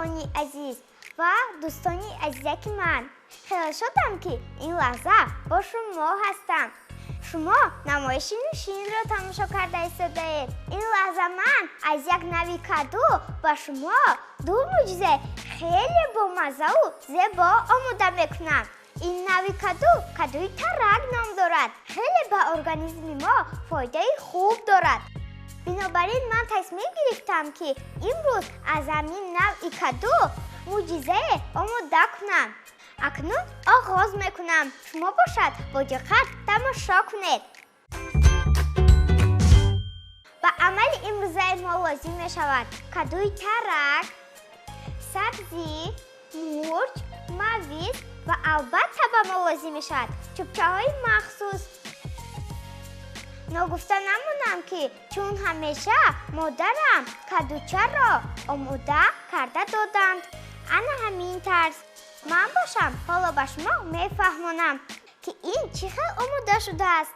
Ҳамсолони азиз ва дӯстони азизаки ман, хеле шодам, ки ин лаҳза бо шумо ҳастам. Шумо намоиши нӯшинро тамошо карда истодаед. Ин лаҳза ман аз як нави каду ба шумо ду мӯъҷизаи хеле бомаззаву зебо омода мекунам. Ин нави каду кадуи тарак ном дорад. Хеле ба организми мо фоидаи хуб дорад. Бинобар ин ман тасмим гирифтам, ки имрӯз аз ҳамин навъи каду мӯъҷизае омода кунам. Акнун оғоз мекунам. Шумо бошад бо диққат тамошо кунед. Ба амали имрӯзаи мо лозим мешавад кадуи тарак, сабзӣ, мурч, мавиз ва албатта ба мо лозим мешавад чӯбчаҳои махсус. Ногуфта намонам, ки чун ҳамеша модарам кадучаро омода карда доданд. Ана ҳамин тарз. Ман бошам ҳоло ба шумо мефаҳмонам, ки ин чӣ хел омода шудааст.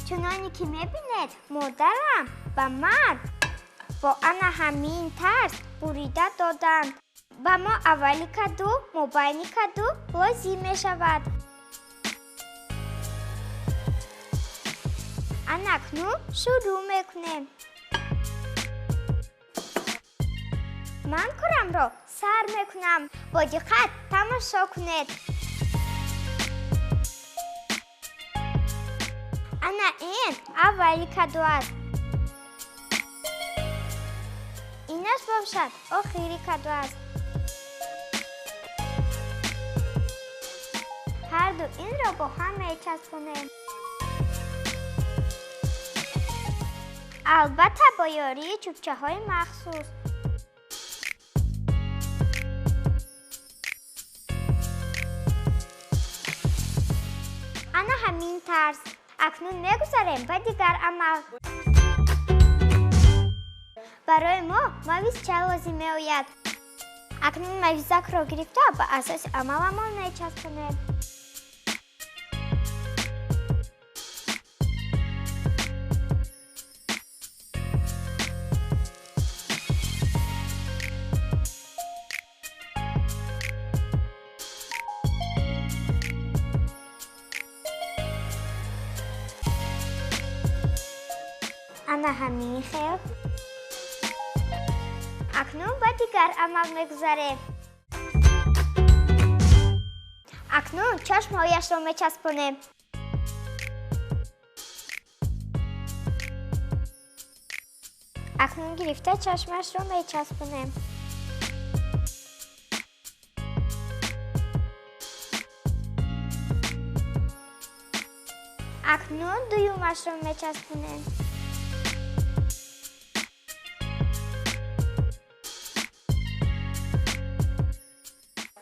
Чуноне ки мебинед, модарам ба ман бо ана ҳамин тарз бурида доданд. Ба мо аввали каду, мобайни каду лозим мешавад. Ана акнун шурӯъ мекунем. Ман корамро сар мекунам. Бо диққат тамошо кунед. Ана ин аввали каду аст. Инаш бошад охири каду аст. Ҳарду инро бо ҳам мечаспонем. Албатта бо ёрии чӯбчаҳои махсус. Ана ҳамин тарз. Акнун мегузарем ба дигар амал. Барои мо мавизча лозим меояд. Акнун мавизакро гирифта ба асоси амаламон мечаспонем. Ана ҳамин хел. Акнун ба дигар амал мегузарем. Акнун чашмҳояшро мечаспонем. Акнун гирифта чашмашро мечаспонем. Акнун дуюмашро мечаспонем.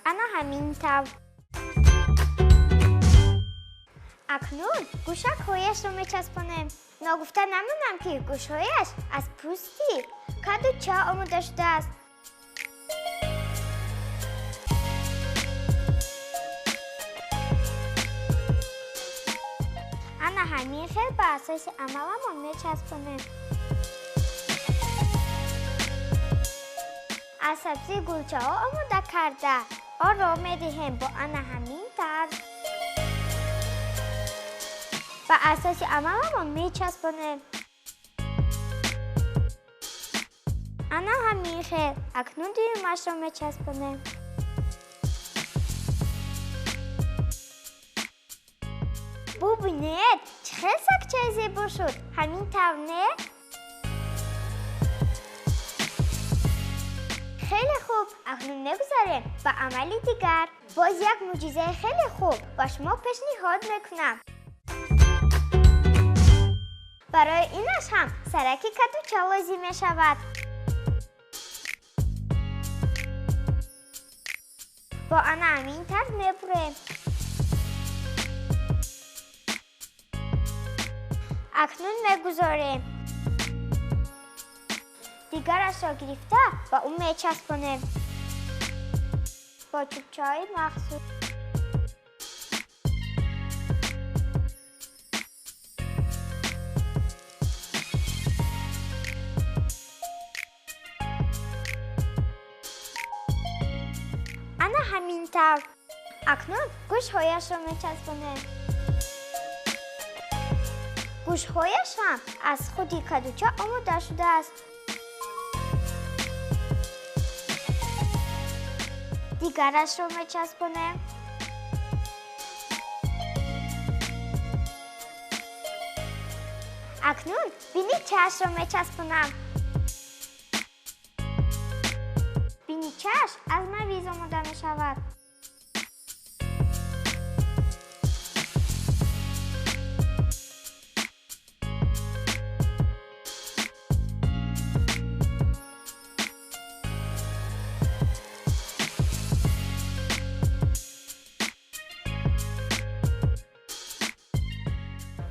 Ана ҳамин тавр. Акнун гӯшакҳояшро мечаспонем. Ногуфта намонам, ки гӯшҳояш аз пӯсти кадуча омода шудааст. Ана ҳамин хел ба асоси амаламон мечаспонем. Аз сабзии гулчаҳо омода карда оро медиҳем бо ана ҳамин тарз. Ба асоси амаламон мечаспонем. Ана ҳамин хел. Акнун дуюмашро мечаспонем. Бубинед, чӣ хел сагчаи зебо шуд. Ҳамин тавр не? Хеле хуб. Акнун мегузарем ба амали дигар. Боз як мӯъҷизаи хеле хуб ба шумо пешниҳод мекунам. Барои инаш ҳам сараки кадуча лозим мешавад. Бо ана ҳамин тарз мебурем. Акнун мегузорем. Дигарашро гирифта ба ӯ мечаспонем бо чӯбчаҳои махсус. Ана ҳамин тавр. Акнун гӯшҳояшро мечаспонем. Гӯшҳояш ҳам аз худи кадуча омода шудааст. Дигарашро мечаспонем. Акнун биничаашро мечаспонам. Биничааш аз мавиз омода мешавад.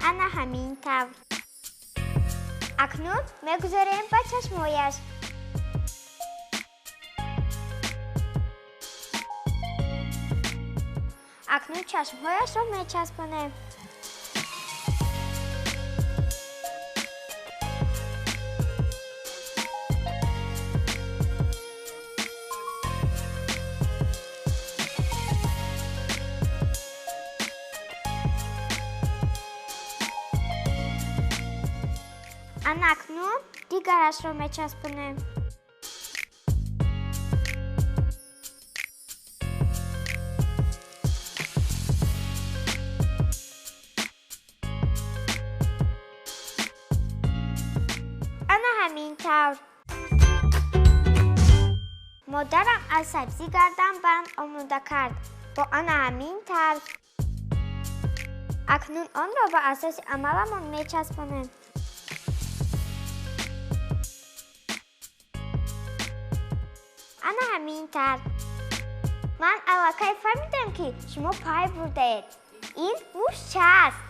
Ана ҳамин тавр. Акнун мегузарем ба чашмҳояш. Акнун чашмҳояшро мечаспонем. Ана акнун дигарашро мечаспонем. Ана ҳамин тавр. Модарам аз сабзӣ гарданбанд омода кард. Бо ана ҳамин тавр. Акнун онро ба асоси амаламон мечаспонем. Ана ҳамин тавр. Ман аллакай фаҳмидам, ки шумо пай бурдаед. Ин мушча аст.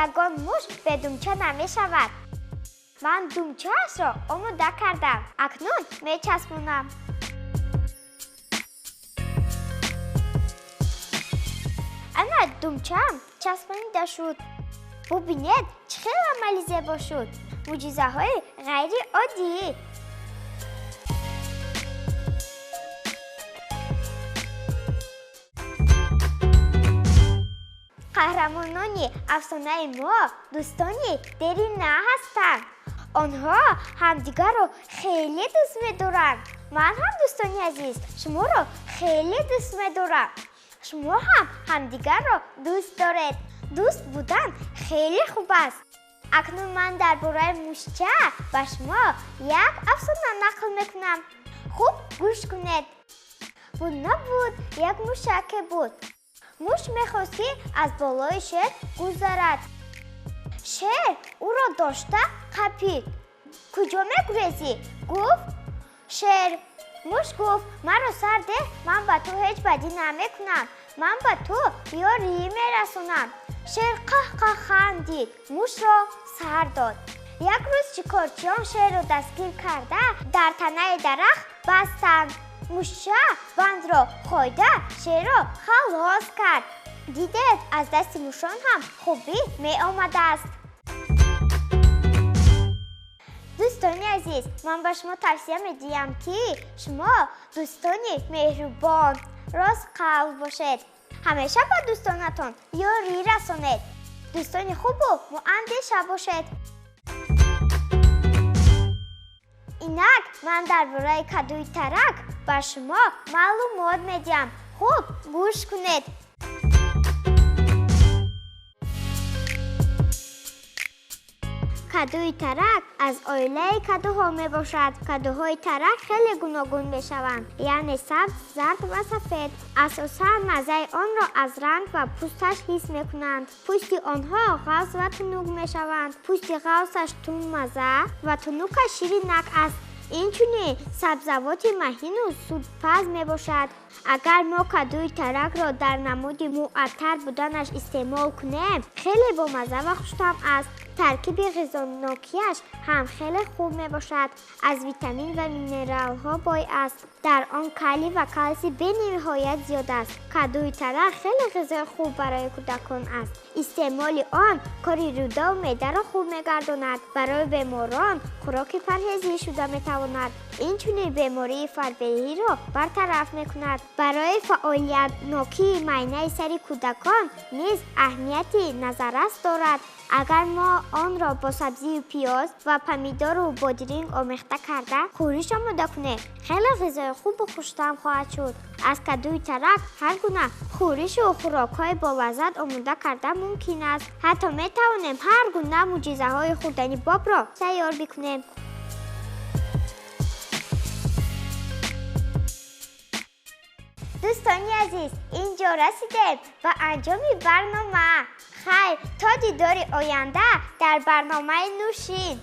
Ягон муш бе думча намешавад. Ман думчаашро омода кардам. Акнун мечаспонам. Ана думчаам часпонида шуд. Бубинед, чӣ хел амали зебо шуд. Мӯъҷизаҳои ғайриоддӣ. Қаҳрамонони афсонаи мо дӯстони дерина ҳастанд. Онҳо ҳамдигарро хеле дӯст медоранд. Ман ҳам, дӯстони азиз, шуморо хеле дӯст медорам. Шумо ҳам ҳамдигарро дӯст доред. Дӯст будан хеле хуб аст. Акнун ман дар бораи мушча ба шумо як афсона нақл мекунам. Хуб гӯш кунед. Буд набуд, як мушаке буд. Муш мехост, ки аз болои шер гузарад. Шер ӯро дошта қапид. Куҷо мегурезӣ? Гуфт шер. Муш гуфт: маро сар деҳ, ман ба ту ҳеҷ бадӣ намекунам. Ман ба ту ёрӣ мерасонам. Шер қаҳ-қаҳ хандид, мушро сар дод. Як рӯз шикорчиён шерро дастгир карда дар танаи дарахт бастанд. Мушча бандро хойда шерро халос кард. Дидед, аз дасти мушон ҳам хубӣ меомадааст. Дӯстони азиз, ман ба шумо тавсия медиҳам, ки шумо дӯстони меҳрубон, ростқавл бошед. Ҳамеша ба дӯстонатон ёрӣ расонед. Дӯстони хубу муандеша бошед. Инак ман дар бораи кадуи тарак ба шумо маълумот медиҳам. Хуб гӯш кунед. Кадуи тарак аз оилаи кадуҳо мебошад. Кадуҳои тарак хеле гуногун мешаванд, яъне сабз, зард ва сафед. Асосан маззаи онро аз ранг ва пӯсташ ҳис мекунанд. Пӯсти онҳо ғафз ва тунук мешаванд. Пӯсти ғафзаш тундмазза ва тунукаш ширинак аст. Инчунин сабзавоти маҳину судпаз мебошад. Агар мо кадуи таракро дар намуди муаттар буданаш истеъмол кунем, хеле бомазза ва хуштаъм аст. Таркиби ғизонокиаш ҳам хеле хуб мебошад. Аз витамин ва минералҳо бой аст. Дар он калий ва калсий бениҳоят зиёд аст. Кадуи тарак хеле ғизои хуб барои кӯдакон аст. Истеъмоли он кори рӯдаву меъдаро хуб мегардонад. Барои беморон хӯроки парҳезӣ шуда метавонад. Инчунин бемории фарбеҳиро бартараф мекунад. Барои фаъолиятнокии майнаи сари кӯдакон низ аҳамияти назаррас дорад. Агар мо онро бо сабзию пиёз ва помидору бодиринг омехта карда хӯриш омода кунем, хеле ғизои хубу хуштаъм хоҳад шуд. Аз кадуи тарак ҳар гуна хӯришу хӯрокҳои болаззат омода карда мумкин аст. Ҳатто метавонем ҳар гуна мӯъҷизаҳои хӯрдани бобро тайёр бикунем. Дӯстони азиз, инҷо расидем ба анҷоми барнома. Хайр, то дидори оянда дар барномаи Нӯшин.